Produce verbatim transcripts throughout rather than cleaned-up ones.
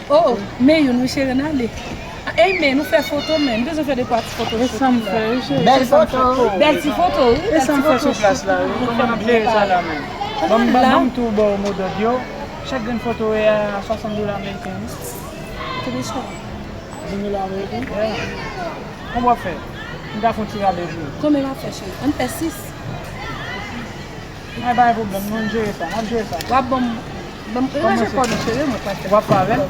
Oh, men youn wi cheri, n ale. Ey men, nou fè foto men, m bezwen fè de twa ti foto. E sa m fè wi cheri. Bèl foto. Bèl ti foto wi. E sa m fè sou plas la wi. Kòman n ap jere sa la menm? Ban m, ban m tou ba w modòd yo. Chak grenn foto e a swasant dola ameriken wi. Te de chè. Ven dola ameriken? Yeah. Kòman w ap fè? M ka fè yon ti rabè pou ou. Konbyen m ap fè cheri? Ann fè sis. Ay, pa gen pwoblèm, nou jere sa, n ap jere sa. W ap ban m, ban m, ranje kò nou cheri, mwen pral fè. W ap fè avè l?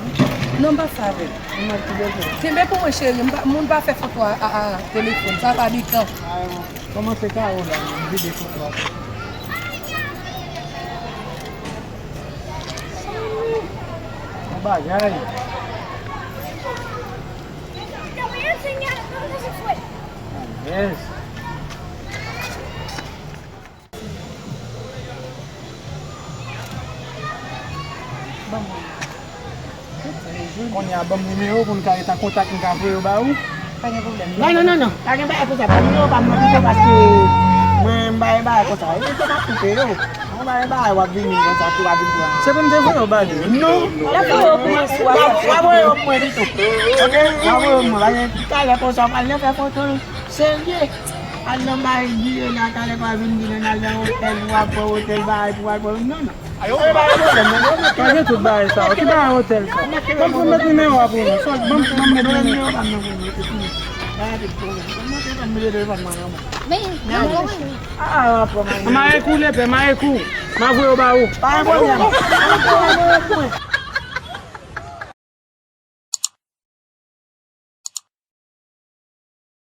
Non, m p ap fè avè l. Mwen ki bezwen. Kenbe pou mwen cheri, m pa, moun pa fè foto a, a, a telefòn, sa pa gen tan. Ay, kòmanse kawo la, m vide foto a. Bon bagay. Yes. Kounye a, ban m nimewo pou n ka ret an kontak, m ka voye yo ba ou. Pa gen pwoblèm. Non, non, non, non. Pa gen bagay konsa. Ban m nimewo pa m nan pito paske mwen, m pa gen bagay konsa. E se m ap koupe yo. Mwen pa gen bagay w ap vini konsa pou w ap vin pran. Se pou m te voye yo ba li. Non. L ap voye yo pou mwen sou WhatsApp. W ap voye yo pou mwen pito. Oke? W ap voye yo pou mwen. Pa gen talè konsa, w pral nan fè foto. Serye? Al nan bay Guiana talè pa vin Guiana, al nan otèl pou al pran otèl bagay pou al pran. Non, non. Yo pa gen pwoblèm, non. Pa gen tout bagay sa yo. Ki bagay otèl sa? Ban m, ban m met nimewo a pou nou. Sòl, ban m, ban m met nimewo. Nimewo pa m nan pou nou, se fini. Pa gen pwoblèm. Ban m met telefòn mwen nan men. Men, men, men. Ah, ah, pran mwen. Mayekou lepè, Mayekou. M a voye yo ba ou. Pa gen pwoblèm.